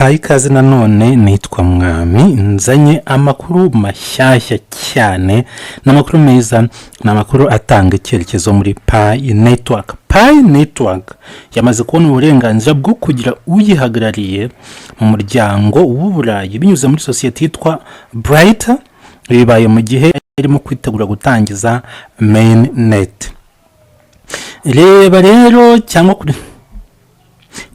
Mbahaye ikaze nanone, nitwa Mwami, nzanye amakuru mashyashya cyane. Ni amakuru meza, ni amakuru atanga icyerekezo muri Pi Network. Pi Network yamaze kubona uburenganzira bwo kugira uyihagarariye mu muryango w'Uburayi binyuze muri sosiyete yitwa Bryter. Bibaye mu gihe irimo kwitegura gutangiza mainnet. Reba rero cyangwa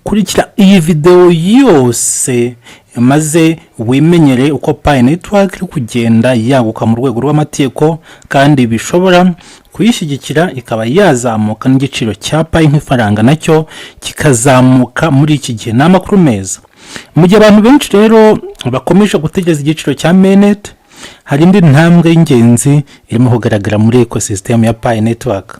kurikira iyi videwo yose, maze wimenyere uko Pi Network iri kugenda yaguka mu rwego rw'amategeko, kandi bishobora kuyishyigikira ikaba yazamuka, n'igiciro cya Pi nk'ifaranga nacyo kikazamuka muri iki gihe. Ni amakuru meza. Mu gihe abantu benshi rero bakomeje gutegereza igiciro cya mainnet, hari indi ntambwe y'ingenzi irimo kugaragara muri ecosystem ya Pi Network.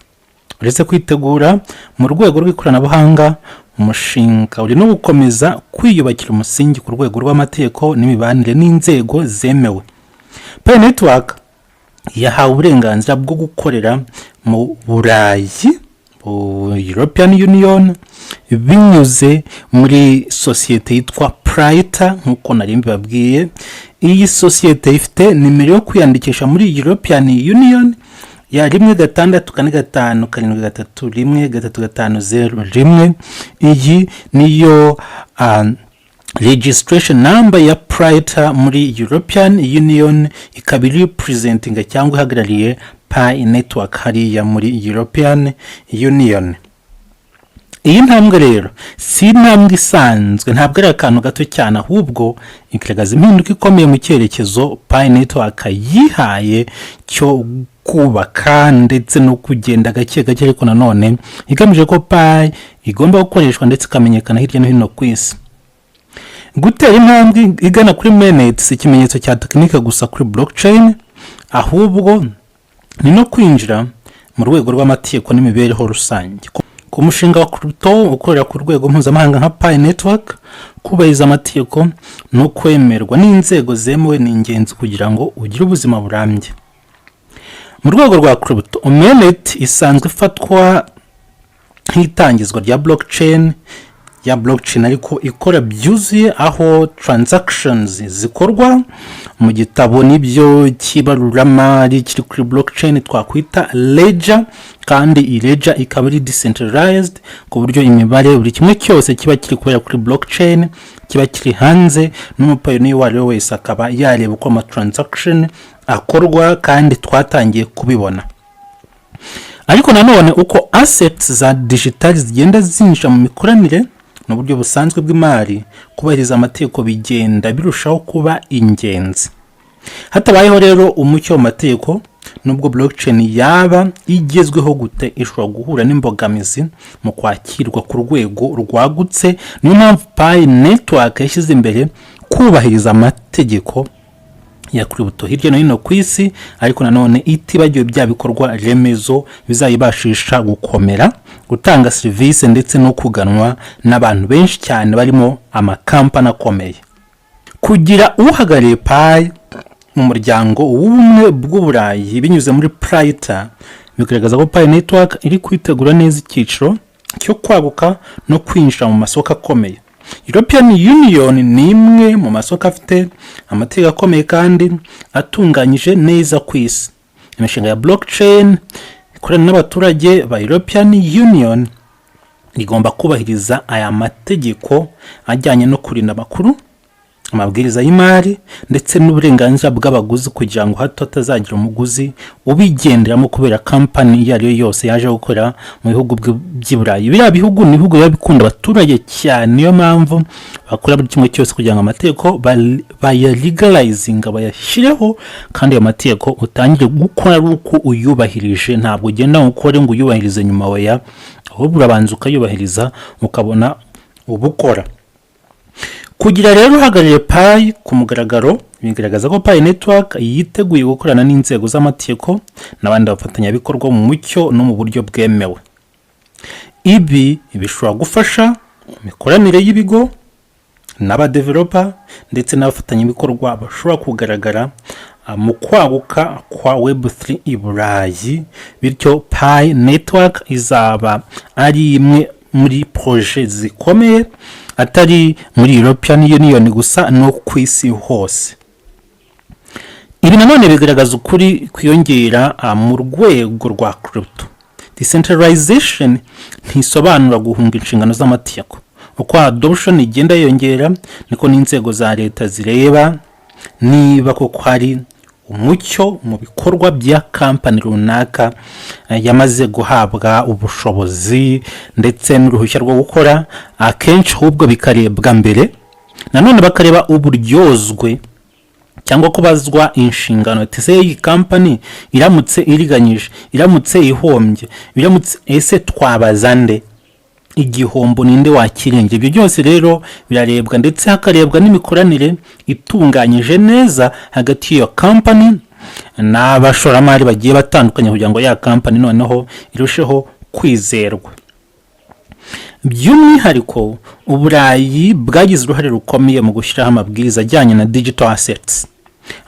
Uretse kwitegura mu rwego rw'ikoranabuhanga, umushinga uri no gukomeza kwiyubakira umusingi ku rwego rw'amategeko n'imibanire n'inzego zemewe. Pi Network yahawe uburenganzira bwo gukorera mu Burayi, mu European Union, binyuze muri sosiyete yitwa Pryter. Nk'uko nari mbibabwiye, iyi sosiyete ifite nimero yo kwiyandikisha muri European Union ya 1645773135001. Iyi niyo registration number ya Pryter muri European Union, ikaba iri representinga cyangwa ihagarariye Pi Network hariya muri European Union. Iyi ntambwe rero si intambwe isanzwe, ntabwo ari akantu gato cyane, ahubwo igaragaza impinduka ikomeye mu cyerekezo Pi Network yihaye cyo kubaka ndetse no kugenda gake gake, ariko nanone igamije ko Pi igomba gukoreshwa ndetse ikamenyekana hirya no hino ku isi. Gutera intambwe igana kuri mainnet si ikimenyetso cya tekinike gusa kuri blockchain, ahubwo ni no kwinjira mu rwego rw'amategeko n'imibereho rusange. Ku mushinga wa crypto ukorera ku rwego mpuzamahanga nka Pi Network, kubahiriza amategeko no kwemerwa n'inzego zemewe ni ingenzi kugira ngo ugire ubuzima burambye mu rwego rwa crypto. Mainnet isanzwe ifatwa nk'itangizwa rya blockchain, ya blockchain ariko ikora byuzuye, aho transactions zikorwa mu gitabo n'ibyo cy'ibaruramari kiri kuri blockchain twakwita ledger, kandi iyi ledger ikaba ari decentralized, ku buryo imibare, buri kimwe cyose kiba kiri kubera kuri blockchain, kiba kiri hanze, n'umupayiniya uwo ari we wese akaba yareba uko ama transaction akorwa, kandi twatangiye kubibona. Ariko nanone uko assets za digital zigenda zinjira mu mikoranire n'uburyo busanzwe bw'imari, kubahiriza amategeko bigenda birushaho kuba ingenzi. Hatabayeho rero umucyo mu mategeko, nubwo blockchain yaba igezweho gute, ishobora guhura n'imbogamizi mu kwakirwa ku rwego rwagutse. Niyo mpamvu Pi Network yashyize imbere kubahiriza amategeko ya crypto hirya no hino ku isi, ariko nanone itibagiwe bya bikorwa remezo bizayibashisha gukomera, gutanga serivisi ndetse no kuganwa n'abantu benshi cyane barimo amakampani akomeye. Kugira uhagarariye Pi mu muryango w'Ubumwe bw'Uburayi binyuze muri Pryter bigaragaza ko Pi Network iri kwitegura neza icyiciro cyo kwaguka no kwinjira mu masoko akomeye. European Union ni imwe mu masoko afite amategeko akomeye kandi atunganyije neza ku isi. Imishinga ya blockchain ikorana n'abaturage ba European Union igomba kubahiriza aya mategeko ajyanye no kurinda amakuru, amabwiriza y'imari ndetse n'uburenganzira bw'abaguzi, kugira ngo hato hatazagira umuguzi ubigenderamo kubera kampani iyo ari yo yose yaje gukorera mu bihugu by'i Burayi. Biriya bihugu ni ibihugu biba bikunda abaturage cyane, niyo mpamvu bakora buri kimwe cyose kugira ngo amategeko bayalegalizinga, bayashyireho, kandi ayo mategeko utangire gukora ari uko uyubahirije. Ntabwo ugenda ngo ukore ngo uyubahirize nyuma, oya, ahubwo urabanza ukayubahiriza ukabona ubukora. Kugira rero uhagarariye Pi ku mugaragaro bigaragaza ko Pi Network yiteguye gukorana n'inzego z'amategeko n'abandi bafatanyabikorwa mu mucyo no mu buryo bwemewe. Ibi bishobora gufasha mu mikoranire y'ibigo n'abadeveloper ndetse n'abafatanyabikorwa bashobora kugaragara mu kwaguka kwa Web3 i Burayi. Bityo Pi Network izaba ari imwe muri projet zikomeye, atari muri European Union gusa, no ku isi hose. Ibi nanone bigaragaza ukuri kwiyongera mu rwego rwa crypto: decentralization ntisobanura guhunga inshingano z'amategeko. Uko adoption igenda yiyongera, niko n'inzego za leta zireba niba koko hari umucyo mu bikorwa bya kampani runaka yamaze guhabwa ubushobozi ndetse n'uruhushya rwo gukora. Akenshi ahubwo bikarebwa mbere, nanone bakareba uburyozwe cyangwa kubazwa inshingano. Ese iyi kampani iramutse iriganyije, iramutse ihombye, iramutse, ese twabaza nde? Igihombo ninde wakirengera? Ibyo byose rero birarebwa, ndetse hakarebwa n'imikoranire itunganyije neza hagati y'iyo kampani n'abashoramari bagiye batandukanye, kugira ngo ya kampani noneho irusheho kwizerwa. By'umwihariko, Uburayi bwagize uruhare rukomeye mu gushyiraho amabwiriza ajyanye na digital assets,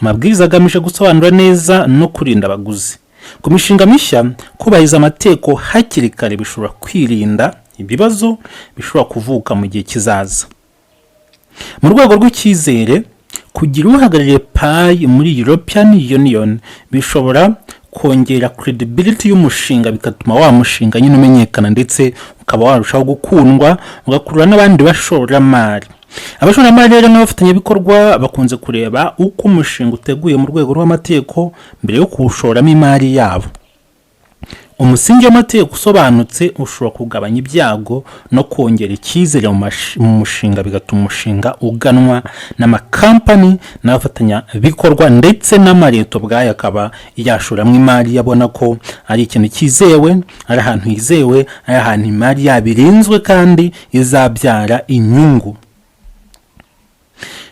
amabwiriza agamije gusobanura neza no kurinda abaguzi. Ku mishinga mishya, kubahiriza amategeko hakiri kare bishobora kwirinda ibibazo bishobora kuvuka mu gihe kizaza. Mu rwego rw'icyizere, kugira uhagarariye Pi muri European Union bishobora kongera credibility y'umushinga, bigatuma wa mushinga nyine umenyekana, ndetse ukaba warushaho gukundwa, ugakurura n'abandi bashoramari. Abashoramari rero n'abafatanyabikorwa bakunze kureba uko umushinga uteguye mu rwego rw'amategeko mbere yo kuwushoramo imari yabo. Umusingi w'amategeko usobanutse ushobora kugabanya ibyago no kongera icyizere mu mushinga, bigatuma umushinga uganwa n'amakampani n'abafatanyabikorwa, ndetse n'amaleta ubwayo akaba yashoramo imari, yabona ko ari ikintu cyizewe, ari ahantu hizewe, ari ahantu imari yabo irinzwe kandi izabyara inyungu.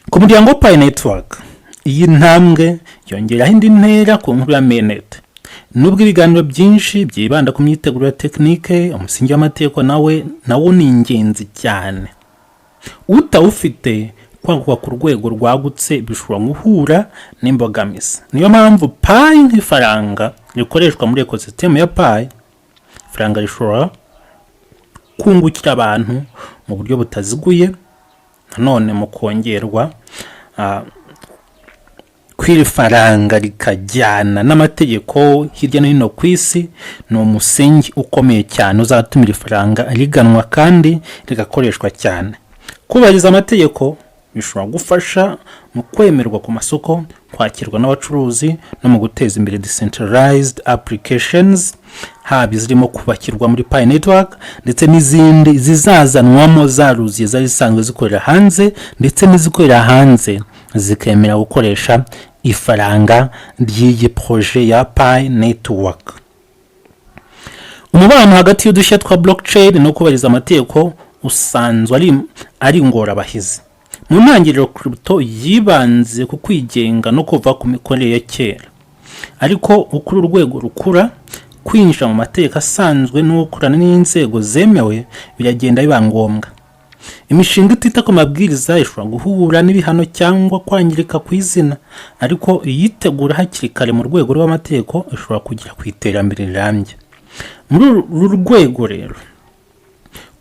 Ku muryango wa Pi Network, iyi ntambwe yongeraho indi ntera ku nkuru ya mainnet. Nubwo ibiganiro byinshi byibanda ku myiteguro ya tekinike, umusingi w'amategeko nawo ni ingenzi cyane. Utawufite, kwaguka ku rwego rwagutse bishobora guhura n'imbogamizi. Niyo mpamvu Pi nk'ifaranga rikoreshwa muri ecosystem ya Pi, ifaranga rishobora kungukira abantu mu buryo butaziguye. Nanone mu kongerwa kw'iri faranga rikajyana n'amategeko hirya no hino ku isi, ni umusingi ukomeye cyane uzatuma iri faranga riganwa kandi rigakoreshwa cyane. Kubahiriza amategeko bishobora gufasha mu kwemerwa ku masoko, kwakirwa n'abacuruzi no mu guteza imbere decentralized applications, haba izirimo kubakirwa muri Pi Network ndetse n'izindi zizazanwamo zaruziye zari zisanzwe zikorera hanze, ndetse n'izikorera hanze zikemera gukoresha ifaranga ry'iyi projet ya Pi Network. Umubano hagati y'udushya twa blockchain no kubahiriza amategeko usanzwe ari ingorabahizi. Mu ntangiriro, crypto yibanze ku kwigenga no kuva ku mikorere ya kera, ariko uko uru rwego rukura, kwinjira mu mategeko asanzwe no gukorana n'inzego zemewe biragenda biba ngombwa. Imishinga itita ku mabwiriza ishobora guhura n'ibihano cyangwa kwangirika ku izina, ariko iyitegura hakiri kare mu rwego rw'amategeko ishobora kugera ku iterambere rirambye. Muri uru rwego rero,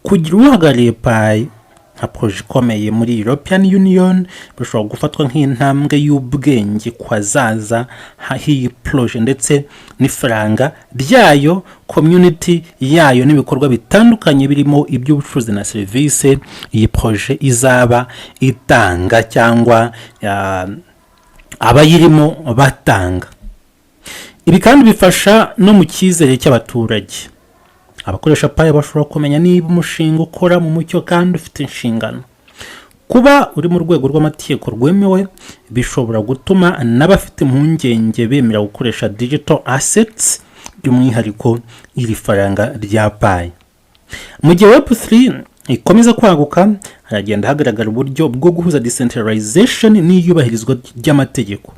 kugira uhagarariye Pi nka projet ikomeye muri European Union bishobora gufatwa nk'intambwe y'ubwenge ku hazaza h'iyi projet ndetse n'ifaranga ryayo, community yayo n'ibikorwa bitandukanye birimo iby'ubucuruzi na serivisi iyi projet izaba itanga cyangwa abayirimo batanga. Ibi kandi bifasha no mu cyizere cy'abaturage. Abakoresha Pi bashobora kumenya niba umushinga ukora mu mucyo kandi ufite inshingano. Kuba uri mu rwego rw'amategeko rwemewe bishobora gutuma n'abafite impungenge bemera gukoresha digital assets, by'umwihariko iri faranga rya Pi. Mu gihe Web3 ikomeza kwaguka, haragenda hagaragara uburyo bwo guhuza decentralization n'iyubahirizwa ry'amategeko.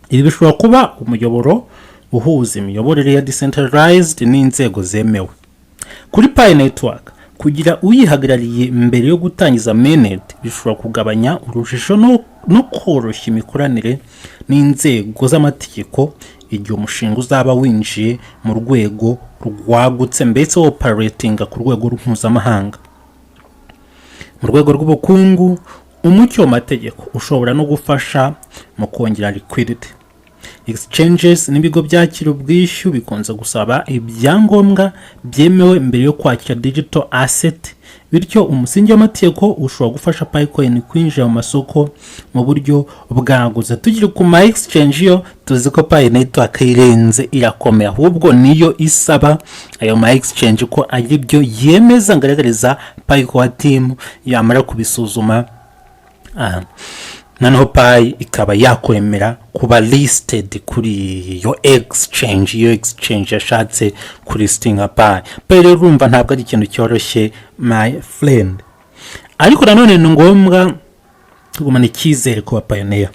Ibi bishobora kuba umuyoboro uhuza imiyoborere ya decentralized n'inzego zemewe. Kuri Pi Network, kugira uyihagarariye mbere yo gutangiza mainnet bishobora kugabanya urujijo no koroshya imikoranire n'inzego z'amategeko. igihe umushinga uzaba winjiye mu rwego rwagutse, mbese operatinga ku rwego mpuzamahanga. Mu rwego rw'ubukungu, umucyo mu mategeko ushobora no gufasha mu kongera liquidity. Exchanges n'ibigo byakira ubwishyu bikunze gusaba ibyangombwa byemewe mbere yo kwakira digital asset. Bityo umusingi w'amategeko ushobora gufasha Pi Coin kwinjira mu masoko mu buryo bwagutse. Tukiri ku ma exchange, yo tuzi ko Pi Network irenze, irakomeye, ahubwo niyo isaba ayo ma exchange ko ari byo yemeza ngaragariza Pi Core Team, yamara kubisuzuma aha noneho Pi ikaba yakwemera kuba listed kuri iyo exchange, iyo exchange yashatse kulistinga Pi. Pi rero urumva ntabwo ari ikintu cyoroshye, my friend, ariko nanone ni ngombwa kugumana icyizere ku bapioneer.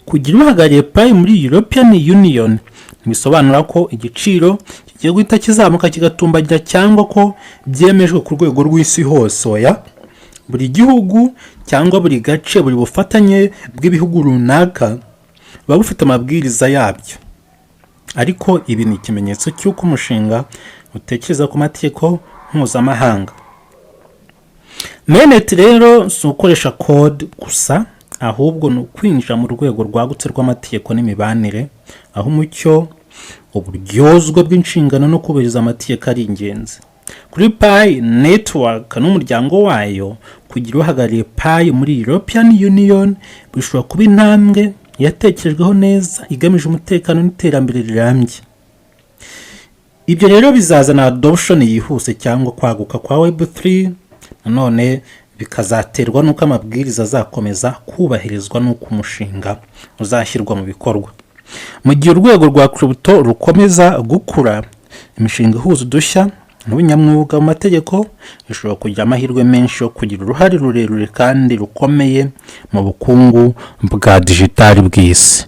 Kugira uhagarariye Pi muri European Union ntibisobanura ko igiciro kigiye guhita kizamuka kigatumbagira cyangwa ko byemejwe ku rwego rw'isi hose. Oya, buri gihugu cyangwa buri gace, buri bufatanye bw'ibihugu runaka buba bufite amabwiriza yabyo. Ariko ibi ni ikimenyetso cy'uko umushinga utekereza ku mategeko mpuzamahanga. Mainnet rero si ukoresha code gusa, ahubwo ni ukwinjira mu rwego rwagutse rw'amategeko n'imibanire, aho umucyo, uburyozwe bw'inshingano no kubahiriza amategeko ari ingenzi. Kuri Pi Network n'umuryango wayo, kugira uhagarariye Pi muri European Union bishobora kuba intambwe yatekerejweho neza igamije umutekano n'iterambere rirambye. Ibyo rero bizazana adoption yihuse cyangwa kwaguka kwa Web3. Nanone bikazaterwa n'uko amabwiriza azakomeza kubahirizwa n'uko umushinga uzashyirwa mu bikorwa. Mu gihe urwego rwa crypto rukomeza gukura, imishinga ihuza udushya n'ubunyamwuga mu mategeko ishobora kugira amahirwe menshi yo kugira uruhare rurerure kandi rukomeye mu bukungu bwa digitali bw'isi.